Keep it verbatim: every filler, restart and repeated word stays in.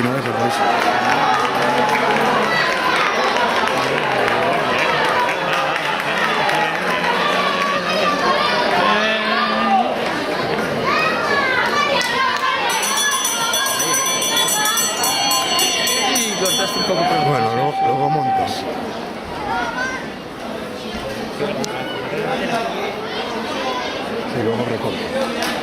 No es el país. Y cortaste un poco, pero bueno, luego, luego montas. Y luego recorto.